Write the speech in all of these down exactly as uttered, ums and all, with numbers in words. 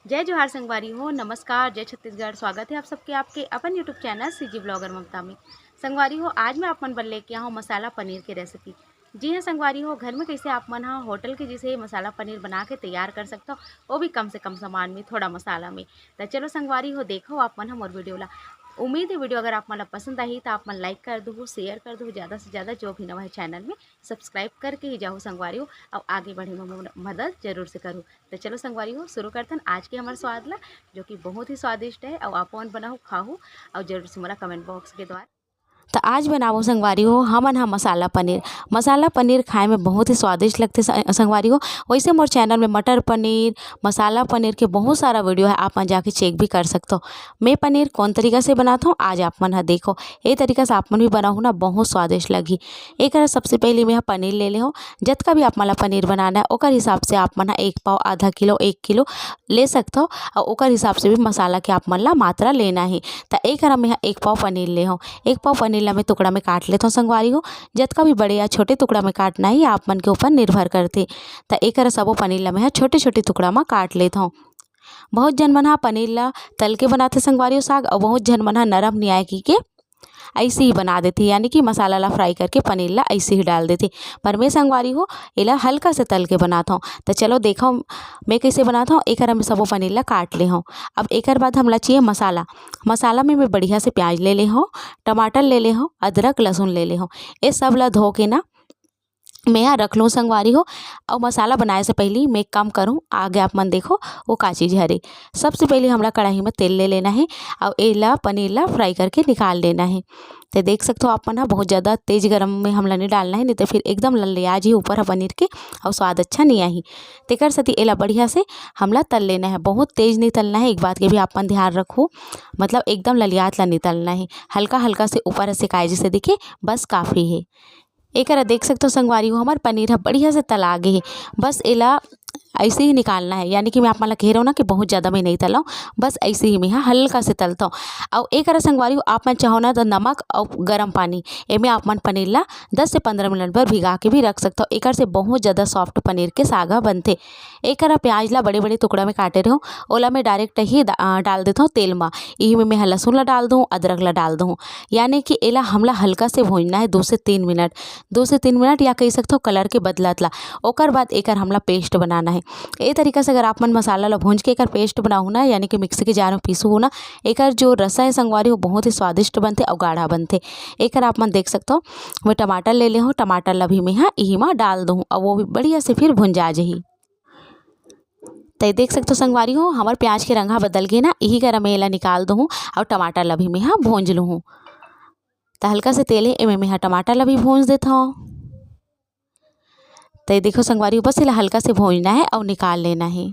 जय जोहार संगवारी हो, नमस्कार, जय छत्तीसगढ़। स्वागत है आप सबके आपके अपन YouTube चैनल सीजी ब्लॉगर ममता में। संगवारी हो, आज मैं आप मन बर लेके आया हूँ मसाला पनीर की रेसिपी। जी हाँ संगवारी हो, घर में कैसे आप मन हा होटल के जैसे मसाला पनीर बना के तैयार कर सकते हो, वो भी कम से कम सामान में, थोड़ा मसाला में। तो चलो संगवारी हो, देखो आप मन हा मोर वीडियो ला। उम्मीद है वीडियो अगर आप मन ला पसंद आही तो आप मन लाइक कर दो, शेयर कर दो, ज़्यादा से ज़्यादा जो भी नवा है चैनल में सब्सक्राइब करके ही जाओ संगवारी हो, और आगे बढ़े में मोर मदद जरूर से करो। तो चलो संगवारी हो, शुरू करथन आज के हमारे स्वाद ला, जो कि बहुत ही स्वादिष्ट है। और आप मन बनाओ, खाओ, और जरूर से मोला कमेंट बॉक्स के द्वारा। तो आज बनाबो संगवारी हो हमन हा मसाला पनीर। मसाला पनीर खाए में बहुत ही स्वादिष्ट लगथे स-, संगवारी हो। वैसे मोर चैनल में मटर पनीर, मसाला पनीर के बहुत सारा वीडियो है, आप मन जाके चेक भी कर सकते हो। मैं पनीर कौन तरीका से बनाता हूँ, आज आप मन हा देखो, ये तरीका से आप मन भी बनाओ ना, बहुत स्वादिष्ट लगही। एक सबसे पहले मैं हा पनीर ले ले हूँ। जतका भी आप मन ला पनीर बनाना है, ओकर हिसाब से आप मन हा एक पाव, आधा किलो, एक किलो ले सकथो, और ओकर हिसाब से भी मसाला के आप मन ला मात्रा लेना है। त एक हरा मैं हा एक पाव पनीर ले हूँ। एक पाव पनीर ला मैं टुकड़ा में काट लेथों संगवारी हो। जतका भी बड़े या छोटे टुकड़ा में काटना है, आप मन के ऊपर निर्भर करथे। त एक हरा सबो पनीर ला मैं हा छोटे छोटे टुकड़ा में काट लेथों। बहुत झन मन हा पनीर ला तल के बनाथे संगवारी हो साग, और बहुत झन मन हा नरम नियाय की के ऐसे ही बना देथे, यानी कि मसाला ला फ्राई करके पनीर ला ऐसे ही डाल देथे। पर मैं संगवारी हो एला हल्का से तल के बनात हूँ। तो चलो देखो मैं कैसे बनात हूँ। एक हरा मैं सबो पनीर ला काट ले हूँ। अब एकर बाद हमला चाहिए मसाला। मसाला में मैं बढ़िया से प्याज ले ले हूँ, टमाटर ले ले हूँ, अदरक लहसुन ले ले हूँ। ये सब ला धो के ना मैं हा रख लूँ संगवारी हो। और मसाला बनाए से पहली मैं एक काम करूँ, आगे आप मन देखो वो का चीज़ हरे। सबसे पहले हमला कढ़ाई में तेल ले लेना है और एला पनीर ला फ्राई करके निकाल लेना है। तो देख सकते हो आप मन हा बहुत ज़्यादा तेज गरम में हमला नहीं डालना है, नहीं तो फिर एकदम ललिया जी ऊपर हा पनीर के और स्वाद अच्छा नहीं आही। तेकर सेती एला बढ़िया से हमला तल लेना है, बहुत तेज नहीं तलना है। एक बात के भी आप मन ध्यान रखो, मतलब एकदम ललियात ला नहीं तलना है, हल्का हल्का से ऊपर हा सेकाए जैसे दिखे, बस काफ़ी है। एकरा देख सकथो संगवारी हो, हमर पनीर ह बढ़िया से तला गे हे। बस एला ऐसे ही निकालना है, यानी कि मैं आप मन ला कह रहा हूँ ना कि बहुत ज़्यादा मैं नहीं तलाऊँ, बस ऐसे ही मैं ह हल्का से तलता हूँ। और एकरा संगवारी हो, आप मन चाहो ना तो नमक और गरम पानी, एमे आप मन पनीर ला दस से पंद्रह मिनट भर भिगा के भी रख सकथो। एकर से बहुत ज़्यादा सॉफ्ट पनीर के साग ह बनथे। एकरा प्याज ला बड़े-बड़े टुकड़ा में काटे रहो, ओला मैं डायरेक्ट ही दा-, अ, डाल देथों तेल मा। इही में मैं ह लहसुन ला डाल दूँ, अदरक ला डाल दूँ, यानी कि एला हमला हल्का से भूंजना है दो से तीन मिनट, दो से तीन मिनट या कह सकथो कलर के बदलत ला। ओकर बाद एकर हमला पेस्ट बनाना है। ए तरीका से अगर आप मन मसाला ला भूंज के एकर पेस्ट बनाहू ना, यानी कि मिक्सी के जार में पीसू ना, एकर जो रसा है संगवारी हो बहुत ही स्वादिष्ट बनथे और गाढ़ा बनथे। एकर आप मन देख सकथो, मैं टमाटर ले ले हूँ, टमाटर ला भी मैं ह इही मा डाल दूँ और वो भी बढ़िया से फिर भुंजा जही। तो ये देख सकते हो संगवारी हो, हमर प्याज के रंग ह बदल गे ना, इही करा मैं एला निकाल दूँ और टमाटर ला भी मैं ह भूंज लूँ। तो हल्का से तेल है, एमे मैं ह टमाटर ला भी भूंज देता हूँ। तो ये देखो संगवारी हो, बस एला हल्का से भूंजना है और निकाल लेना है।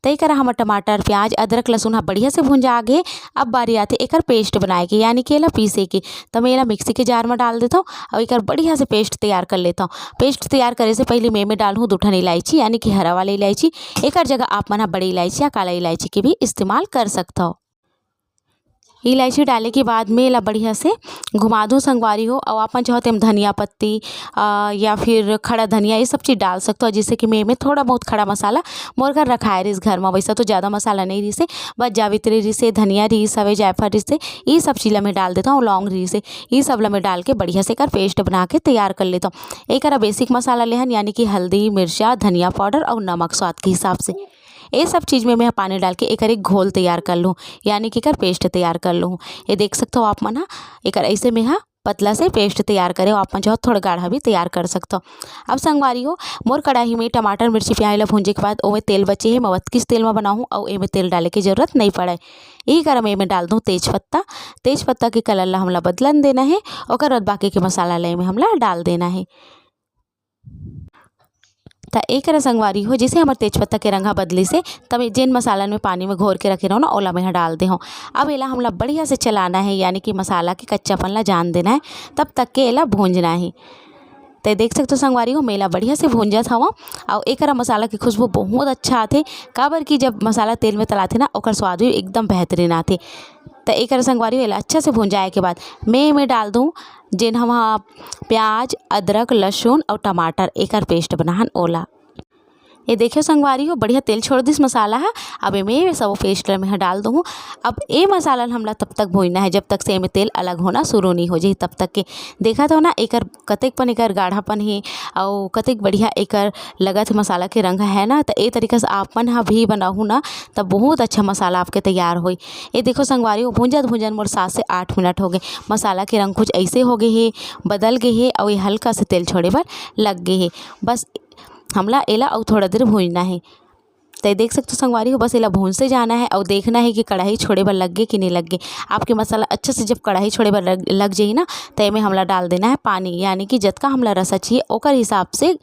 तो ये करा हमर टमाटर, प्याज, अदरक, लहसुन ह बढ़िया से भुंजा गे। अब बारी आथे एकर पेस्ट बनाए के, यानी कि एला पीसे के। तो मैं एला मिक्सी के जार में डाल देता हूँ और एकर बढ़िया से पेस्ट तैयार कर लेता हूँ। पेस्ट तैयार करे से पहले मैं में डालूँ दू ठन इलायची, यानी कि हरा वाला इलायची। एकर जगह आप मन ह बड़ी इलायची या काला इलायची के भी इस्तेमाल कर सकथो। इलायची डाले के बाद में एला बढ़िया से घुमा दूँ संगवारी हो। और आप मन चाहो तेम धनिया पत्ती, अ, या फिर खड़ा धनिया, ये सब चीज़ डाल सकते हो। जैसे कि मैं में थोड़ा बहुत खड़ा मसाला मोर घर रखाए रहिस घर में, वैसा तो ज़्यादा मसाला नहीं रहिस हे, बस जावित्री रहिस हे, धनिया रहिस हवे, जायफल रहिस हे, ये सब चीज़ ला मैं डाल देता हूँ, लौंग रहिस हे, ये सब ला मैं डाल के बढ़िया से एकर पेस्ट बना के तैयार कर लेता हूँ। एक बेसिक मसाला लेहन, यानी कि हल्दी, मिर्चा, धनिया पाउडर और नमक स्वाद के हिसाब से। ये सब चीज़ में मैं पानी डाल के एकर एक घोल तैयार कर लूँ, यानी कि एकर पेस्ट तैयार कर लूँ। ये देख सकते हो आप मन ह, एकर ऐसे में ह पतला से पेस्ट तैयार करे, आप मन चाहो थोड़ा गाढ़ा भी तैयार कर सकते हो। अब संगवारी हो, मोर कढ़ाई में टमाटर, मिर्ची, प्याज ला भूंजे के बाद ओमे तेल बचे हे, मैं ओतकीच तेल में बनाहूँ और एमे तेल डाले के जरूरत नहीं पड़े। यही कारण मैं एमे डाल दूँ तेज पत्ता। तेज पत्ता के कलर ला हमला बदलन देना है, ओकर बाद बाकी के मसाला ला एमे हमला डाल देना है। त एक करा संगवारी हो, जैसे हमर तेजपत्ता के रंग ह बदलिस हे, तब जेन मसालन में पानी में घोर के रखे रहो ना, ओला मैं ह डाल दे हूँ। अब एला हमला बढ़िया से चलाना है, यानी कि मसाला के कच्चापन ला जान देना है, तब तक के एला भूंजना है। ते देख सकते हो संगवारी हो, मैं एला बढ़िया से भूंजत हवं। और एकरा मसाला की खुशबू बहुत अच्छा आथे, काबर कि जब मसाला तेल में तलाथे ना, ओकर स्वाद भी एकदम बेहतरीन आथे। त एकरा संगवारी हो, एला अच्छा से भूंजाए के बाद मैं एमे डाल दूँ जेन हम ह प्याज, अदरक, लहसुन और टमाटर एकर पेस्ट बनाहन ओला। ये देखियो संगवारी हो, बढ़िया तेल छोड़ दिस मसाला ह। अब एमे सब paste ल मैं ह डाल दूँ। अब ए मसाला ल हमला तब तक भूजना है जब तक से एमे तेल अलग होना शुरू नहीं हो जाही, तब तक के। देखत हो ना एकर कतेक पन एकर गाढ़ापन हे अउ कतेक बढ़िया एकर लगत हे मसाला के रंग है ना। त ए तरीका से आप मन ह भी बनाहू ना, त बहुत अच्छा मसाला आपके तैयार होई। ये देखो संगवारी हो, भूंजत भूंजत मोर सात से आठ मिनट हो गए। मसाला के रंग कुछ ऐसे हो गए हे, बदल गए हे अउ ये हल्का से तेल छोड़े बर लग गए हे। बस हमला एला अउ थोड़ा देर भूंजना हे। त ये देख सकथो संगवारी हो, बस एला भूंजते जाना है अउ देखना है कि कढ़ाई छोड़े बर लग गे कि नहीं लग गे। आपके मसाला अच्छा से जब कढ़ाई छोड़े बर लग, लग जाही ना, त एमे हमला डाल देना है पानी, यानी कि जतका हमला रसा चाहिए ओकर हिसाब से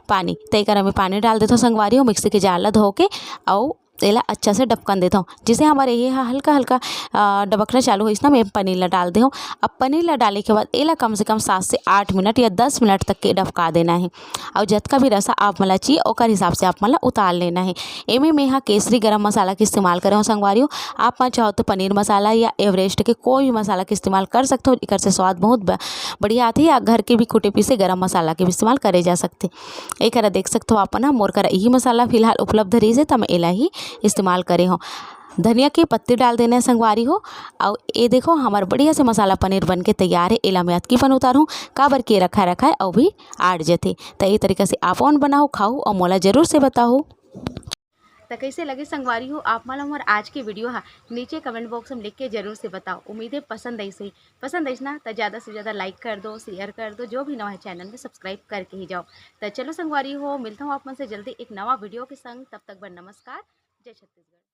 पानी। त एकर में पानी डाल देथो संगवारी हो, मिक्सी के जार ला धो के अउ एला अच्छा से डबकन देथो, जिसे हमर ये ह हल्का हल्का, अ, डबकना चालू होइस ना, मैं पनीर ला डाल देहूँ। अब पनीर ला डाले के बाद एला कम से कम सात से आठ मिनट या दस मिनट तक के डबका देना है। अउ जतका भी रसा आप मन ला चाहिए ओकर हिसाब से आप मन ला उतार लेना है। एमे मैं ह केसरी गरम मसाला के इस्तेमाल करे हूँ संगवारी हो। आप मन चाहो तो पनीर मसाला या एवरेस्ट के कोई भी मसाला के इस्तेमाल कर सकते हो, एकर से स्वाद बहुत ब-, बढ़िया आथे। या घर के भी कुटे पीसे गरम मसाला के भी इस्तेमाल करे जा सकथे। ए करा देख सकथो आप मन ह, मोर करा इही मसाला फिलहाल उपलब्ध रहिस हे, त मैं एला ही इस्तेमाल करे हव। धनिया के पत्ती डाल देना है संगवारी हो। अउ ए देखो हमर बढ़िया से मसाला पनीर बन के तैयार है। एला मैं अतकी पन उतारहूँ, काबर के रखा रखा है अउ भी आड़ जथे। त ए तरीका से आप मन बनाओ, खाओ अउ मोला जरूर से बताओ। त कैसे लगे संगवारी हो आप मन ला हमर आज के वीडियो हा, नीचे कमेंट बॉक्स में लिख के जरूर से बताओ। उम्मीद है पसंद आइस होही। पसंद आइस ना त ज़्यादा से ज़्यादा लाइक कर दो, शेयर कर दो, जो भी नवा है चैनल में सब्सक्राइब करके ही जाओ। त चलो संगवारी हो, मिलता हूँ आप मन से जल्दी एक नवा वीडियो के संग। तब तक बर नमस्कार, जय छत्तीसगढ़।